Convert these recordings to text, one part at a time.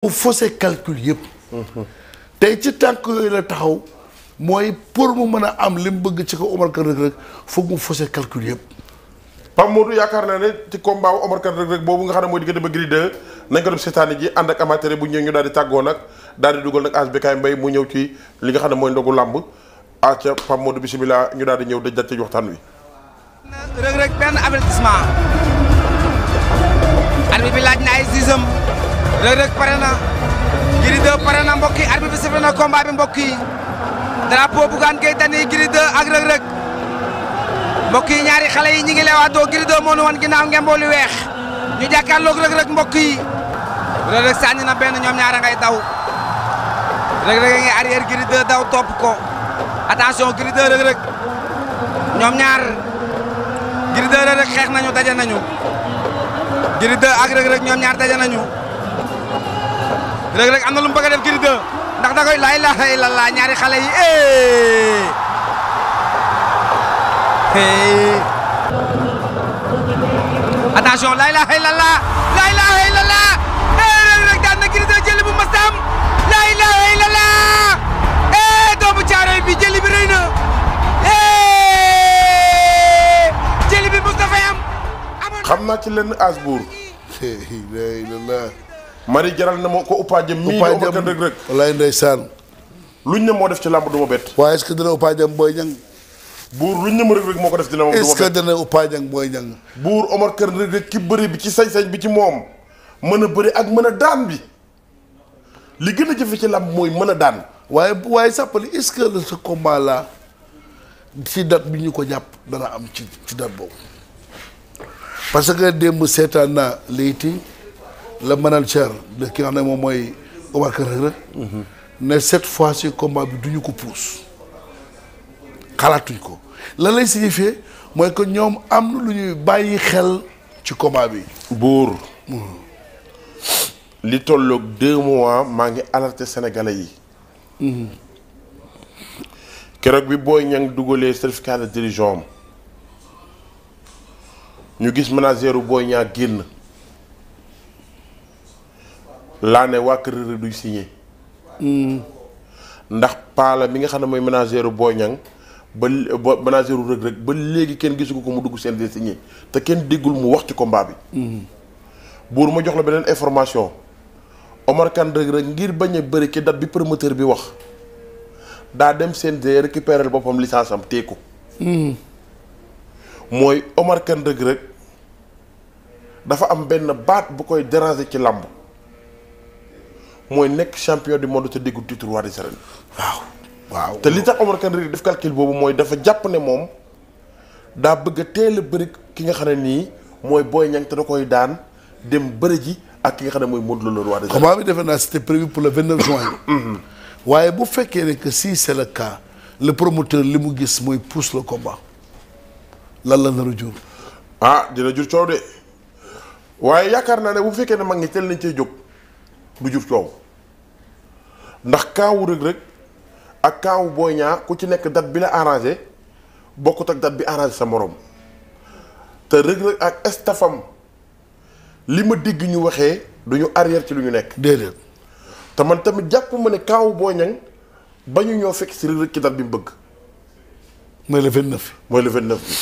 mu faussé calcul yëpp. tey ci tànk yooyu la taxaw mooy pour mu mën a am li mu bëgg ci ko Omar Kane Reug Reug foog mu faussé calcul yëpp. Pape Modou yaakaar naa ne ci combat wu Omar Kane Reug Reug boobu nga xam ne mooy diggante ba Gris 2 nañ ko dem seetaani ji ànd ak amateur bu ñëw ñu daal di tàggoo nag daal di dugal nag HBK Mbaye mu ñëw ci li nga xam ne mooy ndogu làmb ca Pape Modou bisimilah ñu daal di ñëw daj ci waxtaan wi. Reug Reug benn avertissement. arbitre bi laaj na ay sisam. Reug Reug pare na. Gris 2 pare na mbokk yi arbitre bi sifflé na combat bi mbokk yi. drapeau Bougane Gueye Dany Gris 2 ak Reug Reug. mbokk yi ñaari xale yi ñi ngi leewaatoo Gris 2 moo nu wan ginnaaw ngemboo lu weex. ñu jàkkaarloog Reug Reug mbokk yi. Reug Reug sànni na benn ñoom ñaara ngay daw. Reug Reug ngi arrière Gris 2 daw topp ko. attention Gris 2 Reug Reug. ñoom ñaar. Gris 2 Reug Reug xeex nañu daje nañu. Gris 2 ak Reug Reug ñoom ñaar daje nañu. Reug Reug am na lu mu bëgg a def Gris 2 ndax da koy laa ilaaha illallah ñaari xale yi attention laa ilaaha illallah laa ilaaha illallah Reug Reug daan na Gris 2 jëli bu masam laa ilaaha illallah doomu Caaroy bi jëli bi rëy na jëli bi Moustapha am xam naa ci lenn Asbour. Marie jaral na moo ko Uppa Jëm mii Omar Kane Reug Reug. wallaay ndeysaan. luñ ne moo def ci làmb du ma bett. waaye est-ce que dana Uppa Jëm Boy Niang. buur luñ ne ma Reug Reug moo ko def ci làmb du ma bett. est-ce que dana Uppa Jëm Boy Niang. buur Omar Kane Reug Reug ki bëri bi ci sañ-sañ bi ci moom mën a bëri ak mën a daan bi li gën a jafe ci làmb mooy mën a daan. waaye sàppali est-ce que ce combat là ci date bi ñu ko jàpp dana am ci date boobu parce que démb seetaan naa Leyti le manager de ki nga xam ne moom mooy Omar Kane Reug Reug ne cette fois-ci combat bi du ñu ko puus xalaatuñ ko lan lay signifier mooy que ñoom am na lu ñuy bàyyi xel ci combat bi. buur li tolloog 2 mois maa ngi alerté sénégalais yi. keroog bi Boy Niang dugalee certificat de dirigeant am ñu gis manageru Boy Niang génn laa ne waa kër Reug Reug duy signé. ndax paala mi nga xam ne mooy manageru Boy Niang ba manageru Reug Reug ba léegi kenn gisu ko mu dugg seen de signé te kenn déggul mu wax ci combat bi. buur ma jox la beneen information Omar Kane Reug Reug ngir bañ a bëri ci date bi promoteur bi wax daa dem CNG récupérer boppam licence am téye ko. mooy Omar Kane Reug Reug dafa am benn baat bu koy déranger ci làmb mooy nekk champion du monde te déggul titre roi des arènes. waaw te li tax Omar Kane Reug Reug def calcul boobu mooy dafa jàpp ne moom daa bëgg a teel a bëri ki nga xam ne nii mooy Boy Niang te da koy daan dem bëri ji ak ki nga xam ne mooy Modou Lo le roi des arènes. combat bi defe naa c'était prévu pour le 29 juin. waaye bu fekkee ne que si c'est le cas le promoteur li mu gis mooy pousse le combat lan la nar a jur. dina jur coow de waaye yaakaar naa ne bu fekkee ne mag ñi teel nañ cee jóg du jur coow ndax kaawu Reug Reug ak kaawu Boy Niang ku ci nekk date bi la arrangé bokkut ak date bi arrangé sa morom te Reug Reug ak stafam li ma digg ñu waxee du ñu arrière ci lu ñu nekk. déedéet. te man tamit jàpp ma ne kaawu Boy Niang ba ñu ñoo fekk si Reug Reug ci date bi mu bëgg. mooy le 29. mooy le 29 bi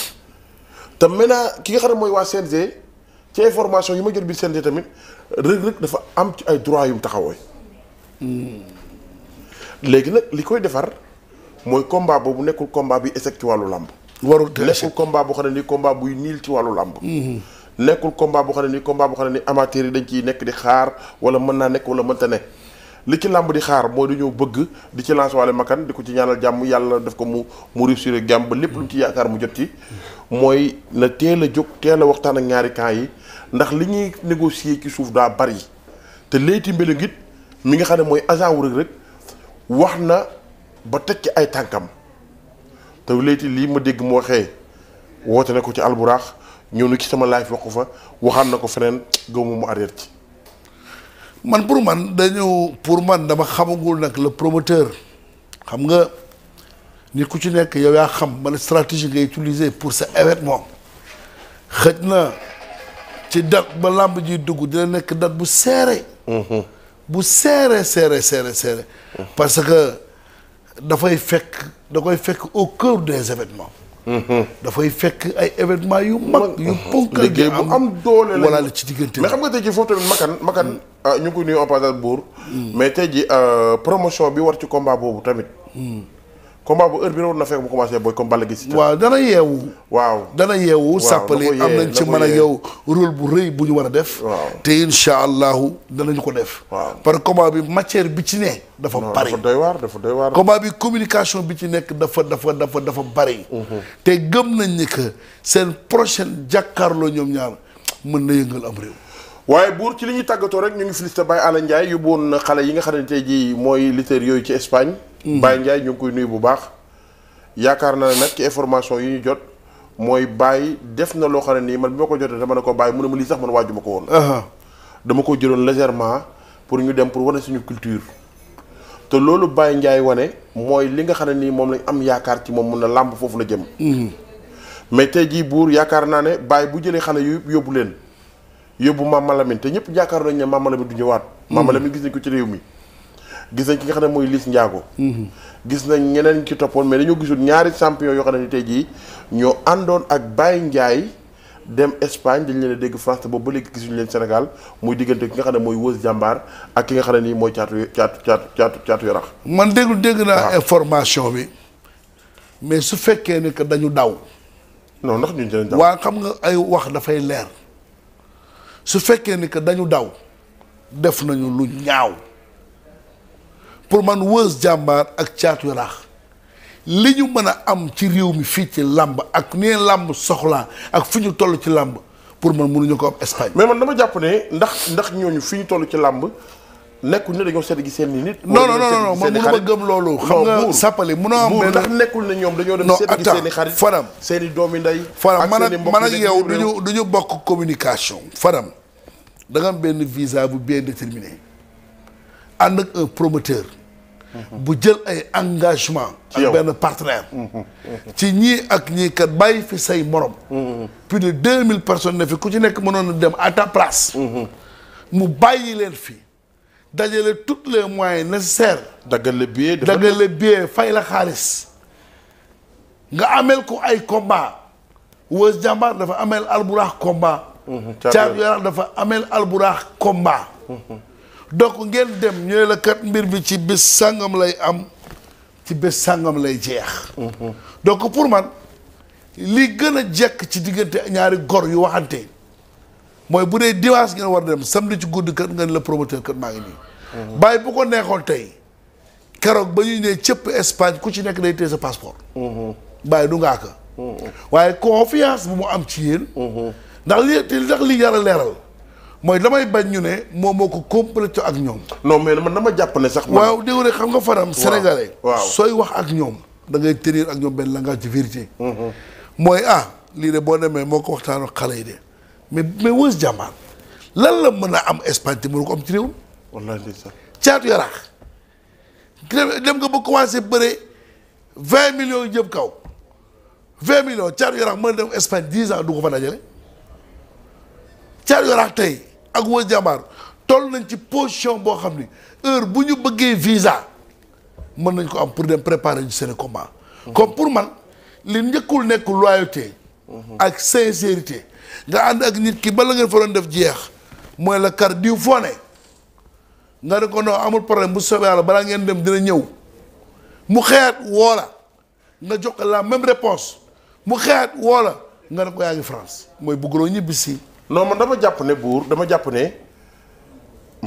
te maintenant ki nga xam ne mooy waa CNG ci information yi ma jot bi CNG tamit Reug Reug dafa am ci ay droits yu mu taxawoo. léegi nag li koy defar mooy combat boobu nekkul combat bi échec ci wàllu làmb. warul te nekkul combat boo xam ne nii combat buy niil ci wàllu làmb. nekkul combat boo xam ne nii combat boo xam ne nii amateurs yi dañ ciy nekk di xaar wala mën naa nekk wala mënta ne. li ci làmb di xaar mooy dañoo bëgg di ci lancer wàlle makan di ko ci ñaanal jàmm yàlla def ko mu réussir ak jàmm ba lépp lu mu ci yaakaar mu jot ci mooy na teel a jóg teel a waxtaan ak ñaari camp yi ndax li ñuy négocier ci suuf daa bari te Leyti Mbengue it mi nga xam ne mooy agent wu Reug Reug wax na ba teg ci ay tànkam te Leyti lii ma dégg mu waxee woote na ko ci alburaax ñëw na ci sama live wax ko fa waxaan na ko feneen gëmu mu arrière ci. man pour man dama xamagul nag le promoteur xam nga nit ku ci nekk yow yaa xam man stratégie ngay utiliser pour sa événement xëj na ci date ba làmb ji dugg dina nekk date bu serré. bu seere parce que dafay fekk da koy fekk au cœur des événements. dafay fekk ay événements yu mag yu ponkal liggéey bu am doole la wala la ci diggante mais xam nga tey jii foofu tamit makan ñu ngi koy nuyu en passant buur mais tey jii promotion bi war ci combat boobu tamit combat bu heure bi war na fekk mu commencé booy comme Balla Gaye si waaw dana yeewu dana yeewu sàppali am nañ ci mën a yow rôle bu rëy bu ñu war a def te insha allahu danañu ko def parce que combat bi matière bi ci ne dafa bari dafa doy waar combat bi communication bi ci nekk dafa bari te gëm nañ ni que seen prochaine jàkkaarloo ñoom ñaar mën na yëngal am réew waaye buur ci li ñuy tàggatoo rek ñu ngi félicité Baye Alla Ndiaye yóbbu woon na xale yi nga xam ne tey jii mooy lutteurs yooyu ci Espagne Baye Ndiaye ñu ngi koy nuyu bu baax yaakaar naa ne nag ci information yi ñu jot mooy Baye def na loo xam ne nii man bi ma ko jotee dama ne ko Baye mu ne ma lii sax man waaju ma ko woon dama ko jëloon légèrement pour ñu dem pour wane suñu culture te loolu Baye Ndiaye wane mooy li nga xam ne nii moom lañ am yaakaar ci moom mun na làmb foofu la jëm mais tey jii buur yaakaar naa ne Baye bu jëlee xale yu yóbbu leen yóbbu Mama Lamine te ñëpp yaakaar nañ ne Mama Lamine du ñëwaat Mama Lamine gis nañ ko ci réew mi gis nañ ki nga xam ne mooy Liss Ndiago gis nañ ñeneen ci toppoon mais dañoo gisul ñaari champion yoo xam ne ni tey jii ñoo àndoon ak Baye Ndiaye dem Espagne dañ leen a dégg France te boobu ba léegi gisuñu leen Sénégal muy diggante ki nga xam ne mooy Weuz Diambar ak ki nga xam ne nii mooy caatu Yarax man dégg naa information bi mais su fekkee ni que dañu daw non ndax ñun dañu daw waa xam nga ay wax dafay leer su fekkee ni que dañu daw def nañu lu ñaaw pour man Weuz Diambar ak caatu Yarax li ñu mën a am ci réew mi fii ci làmb ak ni làmb soxlaa ak fi ñu toll ci làmb pour man mënuñu ko am Espagne. mais man dama jàpp ne ndax ñooñu fi ñu toll ci làmb nekkul ne dañoo seet gi seen i nit. non man mënu ma gëm loolu. xam nga sàppali mënoo am benn ndax nekkul ne ñoom dañoo dem seet gi seen i xarit Fadam seen i doomi ndey. Fadam man ak yow du ñu bokk communication. Fadam da nga am benn visa bu bien déterminé ànd ak un promoteur. bu jël ay engagement ak benn partenaire ci ñii ak ñii kat bàyyi fi say morom plus de 2000 personnes ne fi ku ci nekk mënoon a dem à ta place mu bàyyi leen fi dajale tous les moyens nécessaires daggal le billet fay la xaalis nga ameel ko ay combat Weuz Diambar dafa ameel Alburax combat Caatu Yarax dafa ameel Alburax combat donc ngeen dem ñooy la kat mbir bi ci bés sàngam lay am ci bés sàngam lay jeex donc pour man li gën a jekk ci diggante ñaari gor yu waxante mooy bu dee dimanche ngeen war dem samedi ci guddi kat nga ne la promoteur kat maa ngi nii bàyyi bu ko neexoon tey keroog ba ñuy ne cëpp Espagne ku ci nekk day téye sa passeport bàyyi du ngaa ka waaye confiance bu mu am ci yéen ndax li yàlla leeral mooy damay bañ ñu ne moom moo ko complété ak ñoom. non mais man dama jàpp ne sax. waaw dégg nga xam nga Fadam. sénégalais. waaw sooy wax ak ñoom da ngay tenir ak ñoom benn langage de vérité. mooy lii de boo demee moo ko waxtaan ak xale yi de mais Weuz Diambar lan la mën a am Espagne te mënu ko am ci réew. wallaahi ndeysaan. Caatu Yarax dem nga ba commencé bëre 20 millions yu jëm kaw 20 millions Caatu Yarax mën a dem Espagne 10 ans du ko fa dajale. Caatu Yarax tey ak Weuz Diambar toll nañ ci position boo xam ni heure bu ñu bëggee visa mën nañ ko am pour dem préparer du seen combat. comme pour man li njëkkul nekk loyauté. ak sincérité nga ànd ak nit ki bala ngeen fa doon def jeex mooy la kar diw foo ne nga ne ko non amul problème bu soobee yàlla balaa ngeen dem dina ñëw mu xeet woola nga jox ko la même réponse mu xeet woola nga ne ko yaa ngi France mooy bëgguloo ñibbi si. non man dama jàpp ne buur dama jàpp ne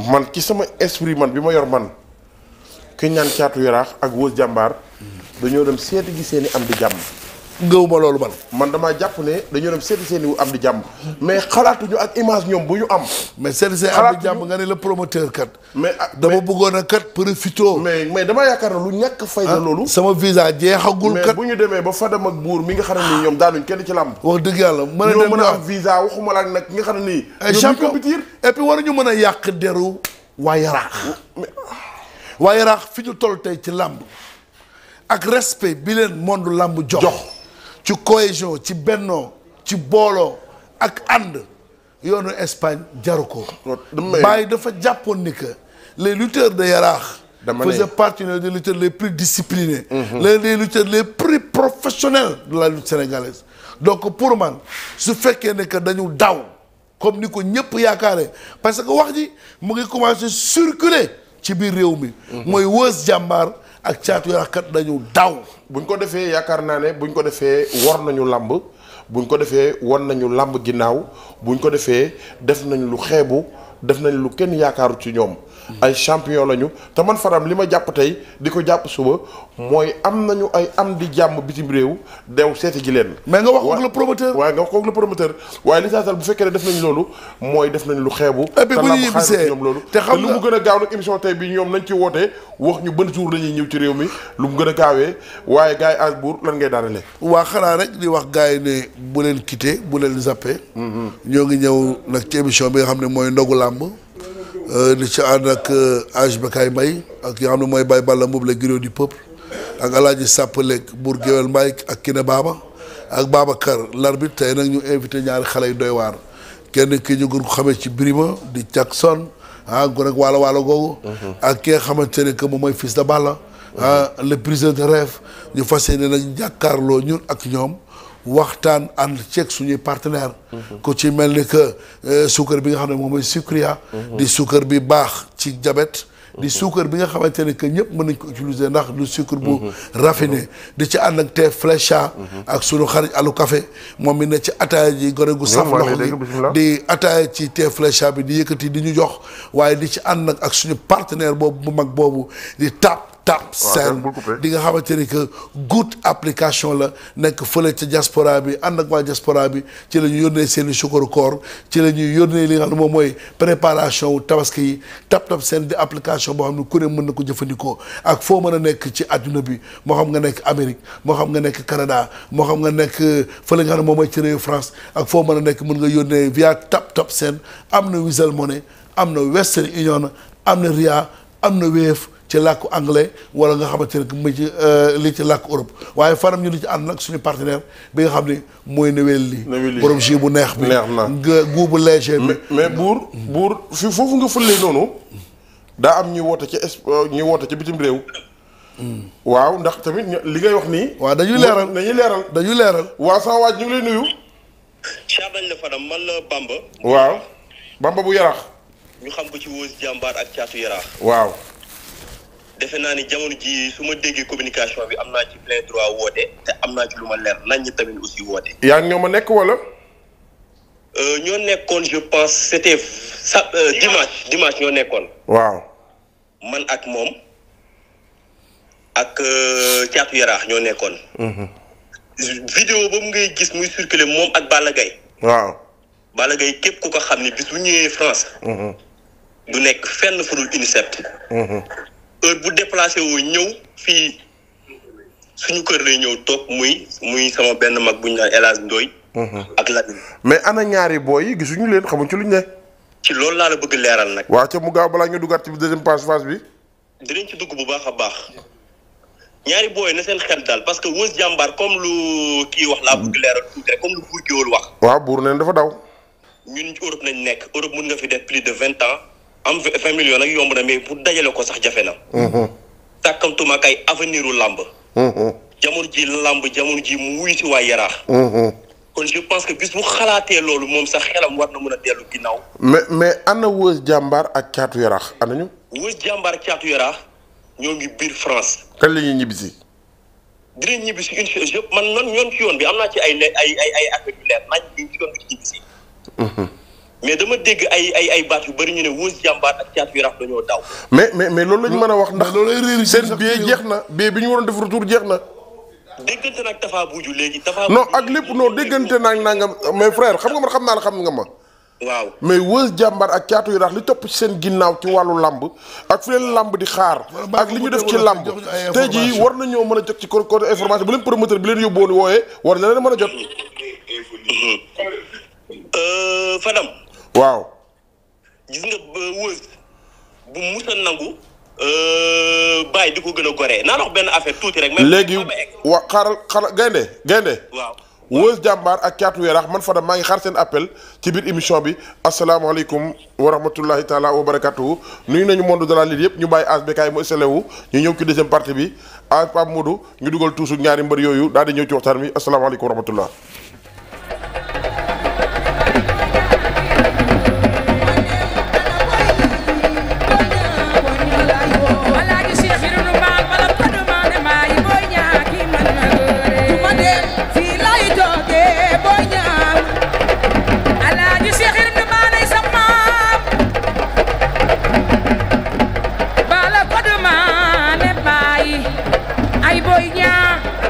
man ci sama esprit man bi ma yor man ki ñaan Caatu Yarax ak Weuz Diambar dañoo dem seeti gi seeni am di jàmm. ngëwuma loolu man damaa jàpp ne dañoo dem seeti seeni am di jàmm mais xalaatuñu ak image ñoom bu ñu am. mais seeti seen am di jàmm nga ne la promoteur kat. mais dama bëggoon a kat profito. mais damaa yaakaar ne lu ñàkk fayda loolu. sama visa jeexagul kat mais bu ñu demee ba Fadam ak Buur mi nga xam ne nii ñoom daanuñ kenn ci làmb. wax dëgg yàlla mën a am visa waxuma la nag nga xam ne nii. ay champion et puis waruñu mën a yàq deru waa Yaraax. waa Yaraax fi ñu toll tey ci làmb ak respect bi leen monde làmb jox. ci cohésion ci bennoo ci booloo ak ànd yoonu Espagne jaru ko. bàyyi dafa jàppoon ni que les lutteurs de Yaraax faisaient partie des lutteurs les plus disciplinés. L'un des lutteurs les plus professionnels de la lutte sénégalaise. Donc pour man su fekkee ne que dañu daw comme ni ko ñëpp yaakaare parce que wax ji mu ngi commencé circuler ci biir réew mi. mooy Weuz Diambar ak Thiatou Yarakh kat dañu daw. buñ ko defee yaakaar naa ne buñ ko defee war nañu làmb buñ ko defee wan nañu làmb ginnaaw buñ ko defee def nañ lu xeebu def nañ lu kenn yaakaaru ci ñoom. ay champion lañu te man Fadam li ma jàpp tey di ko jàpp suba mooy am nañu ay am di jàmm bitim réew dew seeti ji leen. mais nga wax ko le promoteur. waaye nga wax ko le promoteur waaye li taasal bu fekkee ne def nañ loolu mooy def nañ lu xeebu. et puis bu ñu ñibbisee ñoom loolu. te xam lu mu gën a gaaw nag émission tey bi ñoom nañ ci wootee wax ñu ban jour la ñuy ñëw ci réew mi lu mu gën a gaawee waaye gars yi as buur lan ngay daanale. waa xanaa rek di wax gars yi ne bu leen quitté bu leen zappé. ñoo ngi ñëw nag ci émission bi nga xam ne mooy ndogu làmb. di ci ànd ak Aj Bakaay Mbaye ak yi nga xam ne mooy Baye Balla Mbuub le griot du peuple ak Alaaji Sàppaleeg Bour Géwél Mbaye ak Kiné Baba ak Babacar l'arbitre tey nag ñu invité ñaari xale yu doy waar kenn ki ñu gën ko xamee ci Birima di Jackson gon ak waalo googu ak ki nga xamante ne que moom mooy Fils de Balla le briseur de rêve ñu fas yéene nag jàkkaarloo ñun ak ñoom waxtaan ànd ceeg suñuy partenaire ku ci mel ni que suukar bi nga xam ne moom mooy Sucria di suukar bi baax ci diabète di suukar bi nga xamante ne que ñëpp mën nañ ko utiliser ndax du sucre bu raffiné di ci ànd ak thé flécha ak sunu xarit alu café moom mi ne ci ataaya ji gone gu saf loxo gi di ataaya ci thé flécha bi di yëkkati di ñu jox waaye di ci ànd nag ak suñu partenaire boobu bu mag boobu di tap seen di nga xamante ni que good application la nekk fële ca diaspora bi ànd ak waa diaspora bi ci la ñu yónnee seen i sukkaru koor ci la ñuy yónnee li nga xam ne moom mooy préparation wu tabaski yi tap seen di application boo xam ne ku ne mën na ko jëfandikoo ak foo mën a nekk ci adduna bi moo xam nga nekk Amérique moo xam nga nekk Canada moo xam nga nekk fële nga xam ne moom mooy ci réew France ak foo mën a nekk mën nga yónnee via tap seen am na Wizall Money am na Western Union am na Ria am na Wave ci làkku anglais wala nga xamante ne mu ci lii ci làkku Europe waaye faram ñu li ci ànd nag suñu partenaire bi nga xam ne mooy Newel lii borom jus bu neex bi neex na goût bu léger bi mais buur fi foofu nga fëlee noonu daa am ñuy woote ci bitim réew waaw ndax tamit li ngay wax nii waaw dañuy leeral waaw sama waaj ñu ngi lay nuyu Chabañ la Fadam man la Bamba waaw Bamba bu Yaraax ñu xam ko ci Weuz Diambar ak Thiatou Yarakh waaw defe naa ni jamono ji su ma déggee communication bi am naa ci plein droit woote te am naa ci lu ma leer nañ ñi tamit aussi woote. yaa ngi ñoo ma nekk wala. ñoo nekkoon je pense c'était dimanche ñoo nekkoon. waaw. man ak moom ak Thiatou Yarakh ñoo nekkoon. vidéo boobu ngay gis muy circuler moom ak Balla Gaye. waaw. Balla Gaye képp ku ko xam ni bis bu ñëwee France. du nekk fenn fu dul UNICEF. heure bu déplacé woo ñëw fii suñu kër lay ñëw toog muy sama benn mag bu ñu naan El Hadj Ndoye ak Lamine. mais ana ñaari booy yi gisuñu leen xamuñ ci luñ ne. ci loolu laa la bëgg leeral nag. waaw ca mu gaaw balaa ñu duggaat ci deuxième phase bi. dinañ ci dugg bu baax a baax ñaari booy na seen xel daal parce que Weuz Diambar comme lu kii wax laa bëgg leeral tuuti rek comme lu Bour Gueweul wax. waaw buur neen dafa daw. ñun ci Europe nañ nekk Europe mun nga fi def plus de 20 ans. am 20 millions nag yomb na mais pour dajale ko sax jafe na. tàkkamtuma ak ay avenir u làmb. jamono ji mu wuy si waa Yaraax. kon je pense que bis bu xalaatee loolu moom sax xelam war na mën a dellu ginnaaw. mais ana Weuz Diambar ak Thiatou Yarakh ana ñu. Weuz Diambar ak Thiatou Yarakh ñoo ngi biir France. kañ la ñuy ñibbisi. dinañ ñibbisi une chose yëpp man ñoon ci yoon bi am naa ci ay affaire yu leer nañ ñu ci yoon bi ci ñibbisi. mais dama dégg ay baat yu bëri ñu ne Weuz Diambar ak Thiatou Yarakh dañoo daw. mais loolu lañ mën a wax ndax loolu seen billet jeex na billet bi ñu waroon def retour jeex na. déggante nag Tafa Buuju léegi. non ak lépp non déggante nag nangam mais frère xam nga man xam naa la xam nga ma. waaw mais Weuz Diambar ak Thiatou Yarakh li topp ci seen ginnaaw ci wàllu lamb ak fi leen lamb di xaar. ak li ñu def ci lamb tey jii war nañoo mën a jot ci côté information bu leen promoteur bi leen yóbbuwoon wooyee war na leen mën a jot. Fadam. waaw. gis nga Weuz bu musa nangu. bàyyi di ko gën a goree naa wax benn affaire tuuti rek. léegi xaaral gaynde waaw Weuz jàmbaar ak Caatu Yaraax man Fadam maa ngi xaar seen appel ci biir émission bi asalaamaaleykum wa rahmatullahi taala wa barakatuhu nuyu nañu monde de la lutte yëpp ñu bàyyi ASBK mu installé wu ñu ñëw ci deuxième partie bi ak Pape Modou ñu dugal tuusu ñaari mbër yooyu daal di ñëw ci waxtaan bi asalaamaaleykum wa rahmatullah. Boy Niang